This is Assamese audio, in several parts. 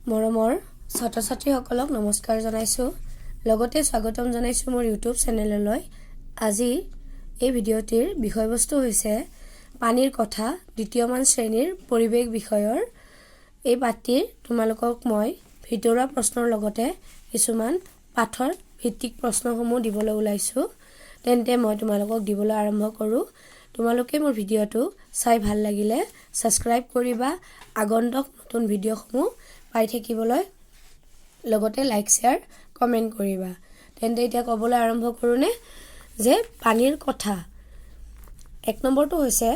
মৰমৰ ছাত্ৰ ছাত্ৰীসকলক নমস্কাৰ জনাইছোঁ, লগতে স্বাগতম জনাইছোঁ মোৰ ইউটিউব চেনেললৈ। আজি এই ভিডিঅ'টিৰ বিষয়বস্তু হৈছে পানীৰ কথা, দ্বিতীয়মান শ্ৰেণীৰ পৰিৱেশ বিষয়ৰ এই পাঠটিৰ তোমালোকক মই ভিতৰুৱা প্ৰশ্নৰ লগতে কিছুমান পাঠৰ ভিত্তিক প্ৰশ্নসমূহ দিবলৈ ওলাইছোঁ। তেন্তে মই তোমালোকক দিবলৈ আৰম্ভ কৰোঁ। তোমালোকে মোৰ ভিডিঅ'টো চাই ভাল লাগিলে ছাবস্ক্ৰাইব কৰিবা, আগন্তুক নতুন ভিডিঅ'সমূহ পাই থাকিবলৈ লগতে লাইক, শ্বেয়াৰ, কমেণ্ট কৰিবা। তেন্তে এতিয়া ক'বলৈ আৰম্ভ কৰোঁনে যে পানীৰ কথা। এক নম্বৰটো হৈছে,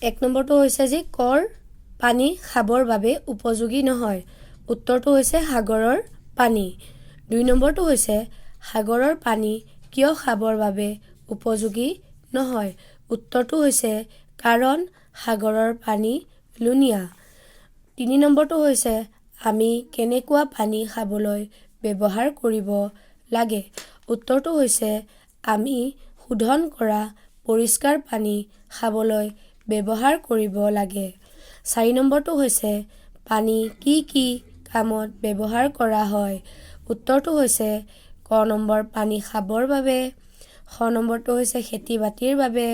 এক নম্বৰটো হৈছে যে কৰ পানী খাবৰ বাবে উপযোগী নহয়। উত্তৰটো হৈছে সাগৰৰ পানী। দুই নম্বৰটো হৈছে সাগৰৰ পানী কিয় খাবৰ বাবে উপযোগী নহয়। উত্তৰটো হৈছে কাৰণ সাগৰৰ পানী লুণীয়া। তিনি নম্বৰটো হৈছে আমি কেনেকুৱা পানী খাবলৈ ব্যৱহাৰ কৰিব লাগে। উত্তৰটো হৈছে আমি শোধন কৰা পৰিষ্কাৰ পানী খাবলৈ ব্যৱহাৰ কৰিব লাগে। চাৰি নম্বৰটো হৈছে পানী কি কি কামত ব্যৱহাৰ কৰা হয়। উত্তৰটো হৈছে ক নম্বৰ পানী খাবৰ বাবে, খ নম্বৰটো হৈছে খেতি বাতিৰ বাবে,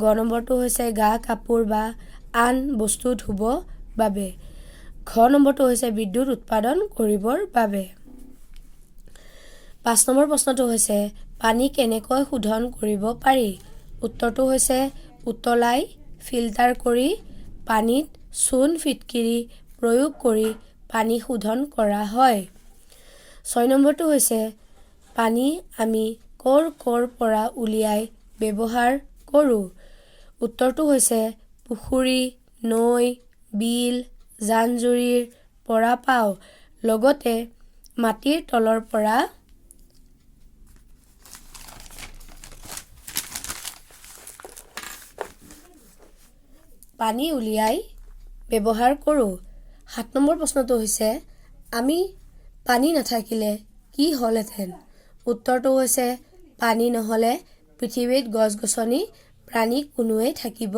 গ নম্বৰটো হৈছে গা কাপোৰ বা আন বস্তু ধুব বাবে, ঘ নম্বৰটো হৈছে বিদ্যুৎ উৎপাদন কৰিবৰ বাবে। পাঁচ নম্বৰ প্ৰশ্নটো হৈছে পানী কেনেকৈ শোধন কৰিব পাৰি। উত্তৰটো হৈছে উতলাই ফিল্টাৰ কৰি পানীত চূণ ফিটকিৰি প্ৰয়োগ কৰি পানী শোধন কৰা হয়। ছয় নম্বৰটো হৈছে পানী আমি ক'ৰ ক'ৰ পৰা উলিয়াই ব্যৱহাৰ কৰোঁ। উত্তৰটো হৈছে পুখুৰী, নৈ, বিল, জান-জুৰিৰ পৰা পাওঁ, লগতে মাটিৰ তলৰ পৰা পানী উলিয়াই ব্যৱহাৰ কৰোঁ। সাত নম্বৰ প্ৰশ্নটো হৈছে আমি পানী নাথাকিলে কি হ'লহেঁতেন। উত্তৰটো হৈছে পানী নহ'লে পৃথিৱীত গছ গছনি প্ৰাণী কোনোৱেই থাকিব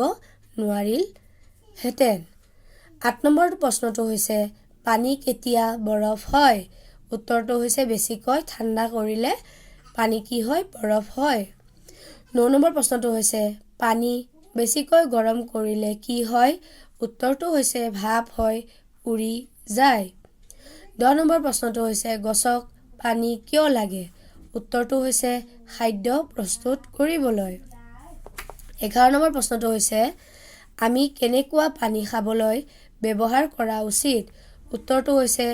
নোৱাৰিলহেঁতেন। আঠ নম্বৰ প্ৰশ্নটো হৈছে পানী কেতিয়া বৰফ হয়। উত্তৰটো হৈছে বেছিকৈ ঠাণ্ডা কৰিলে পানী কি হয়, বৰফ হয়। ন নম্বৰ প্ৰশ্নটো হৈছে পানী বেছিকৈ গৰম কৰিলে কি হয়। উত্তৰটো হৈছে ভাপ হৈ উৰি যায়। 10 নম্বৰ প্ৰশ্নটো হৈছে গছক পানী কিয় লাগে। উত্তৰটো হৈছে খাদ্য প্ৰস্তুত কৰিবলৈ। 11 নম্বৰ প্ৰশ্নটো হৈছে আমি কেনেকুৱা পানী খাবলৈ ব্যৱহাৰ কৰা উচিত। উত্তৰটো হৈছে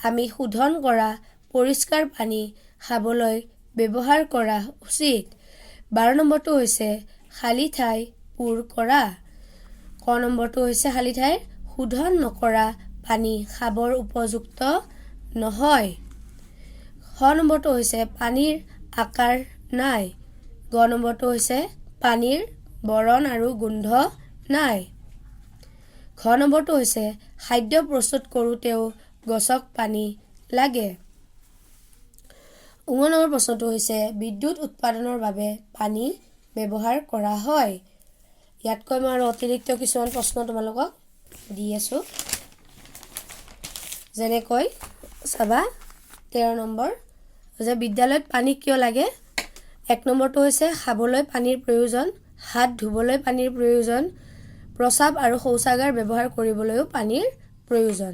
আমি শোধন কৰা পৰিষ্কাৰ পানী খাবলৈ ব্যৱহাৰ কৰা উচিত। 12 নম্বৰটো হৈছে খালী ঠাই পূৰ কৰা। ক নম্বৰটো হৈছে খালী ঠাইৰ শোধন নকৰা পানী খাবৰ উপযুক্ত নহয়। খ নম্বৰটো হৈছে পানীৰ আকাৰ নাই। গ নম্বৰটো হৈছে পানীৰ বৰণ আৰু গোন্ধ নাই। ঘ নম্বৰটো হৈছে খাদ্য প্ৰস্তুত কৰোঁতেও গছক পানী লাগে। ঙ নম্বৰ প্ৰশ্নটো হৈছে বিদ্যুৎ উৎপাদনৰ বাবে পানী ব্যৱহাৰ কৰা হয়। ইয়াতকৈ মই আৰু অতিৰিক্ত কিছুমান প্ৰশ্ন তোমালোকক দি আছোঁ, যেনেকৈ চাবা 13 নম্বৰ যে বিদ্যালয়ত পানী কিয় লাগে। এক নম্বৰটো হৈছে খাবলৈ পানীৰ প্ৰয়োজন, হাত ধুবলৈ পানীৰ প্ৰয়োজন, প্ৰস্ৰাৱ আৰু শৌচাগাৰ ব্যৱহাৰ কৰিবলৈও পানীৰ প্ৰয়োজন।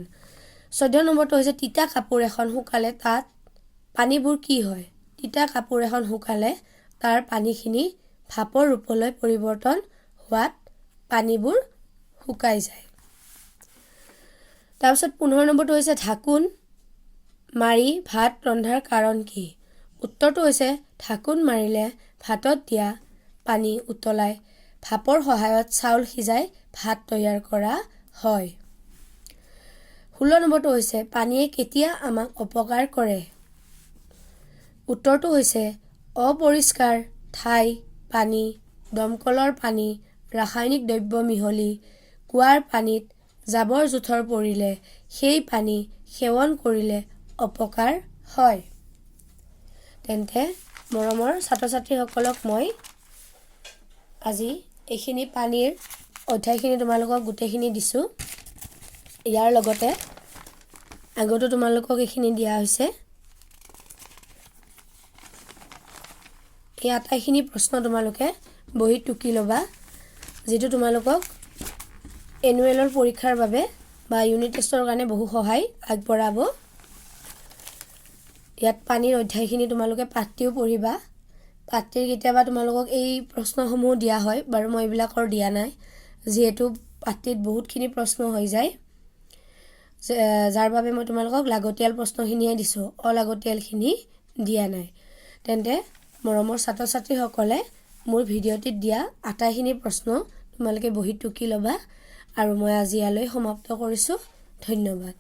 14 নম্বৰটো হৈছে তিতা কাপোৰ এখন শুকালে তাত পানীবোৰ কি হয়। তিতা কাপোৰ এখন শুকালে তাৰ পানীখিনি ভাপৰ ৰূপলৈ পৰিৱৰ্তন হোৱাত পানীবোৰ শুকাই যায়। তাৰপিছত 15 নম্বৰটো হৈছে ঢাকোন মাৰি ভাত ৰন্ধাৰ কাৰণ কি। উত্তৰটো হৈছে ঢাকোন মাৰিলে ভাতত দিয়া পানী উতলাই ভাপৰ সহায়ত চাউল সিজাই ভাত তৈয়াৰ কৰা হয়। 16 নম্বৰটো হৈছে পানীয়ে কেতিয়া আমাক অপকাৰ কৰে। উত্তৰটো হৈছে অপৰিষ্কাৰ ঠাই, পানী, দমকলৰ পানী, ৰাসায়নিক দ্ৰব্য মিহলি কুঁৱাৰ পানীত জাবৰ জোঁথৰ পৰিলে সেই পানী সেৱন কৰিলে অপকাৰ হয়। তেন্তে মৰমৰ ছাত্ৰ ছাত্ৰীসকলক মই আজি এইখিনি পানীৰ অধ্যায়খিনি তোমালোকক গোটেইখিনি দিছোঁ। ইয়াৰ লগতে আগতো তোমালোকক এইখিনি দিয়া হৈছে। এই আটাইখিনি প্ৰশ্ন তোমালোকে বহীত টুকি ল'বা, যিটো তোমালোকক এনুৱেলৰ পৰীক্ষাৰ বাবে বা ইউনিট টেষ্টৰ কাৰণে বহু সহায় আগবঢ়াব। ইয়াত পানীৰ অধ্যায়খিনি তোমালোকে পাঠটিও পঢ়িবা। পাঠটিৰ কেতিয়াবা তোমালোকক এই প্ৰশ্নসমূহ দিয়া হয়, বাৰু মই এইবিলাকৰ দিয়া নাই, যিহেতু পাঠটিত বহুতখিনি প্ৰশ্ন হৈ যায়, যাৰ বাবে মই তোমালোকক লাগতিয়াল প্ৰশ্নখিনিয়ে দিছোঁ, অলাগতিয়ালখিনি দিয়া নাই। তেন্তে মৰমৰ ছাত্ৰ ছাত্ৰীসকলে মোৰ ভিডিঅ'টিত দিয়া আটাইখিনি প্ৰশ্ন তোমালোকে বহীত টুকি ল'বা আৰু মই আজি ইয়ালৈ সমাপ্ত কৰিছোঁ। ধন্যবাদ।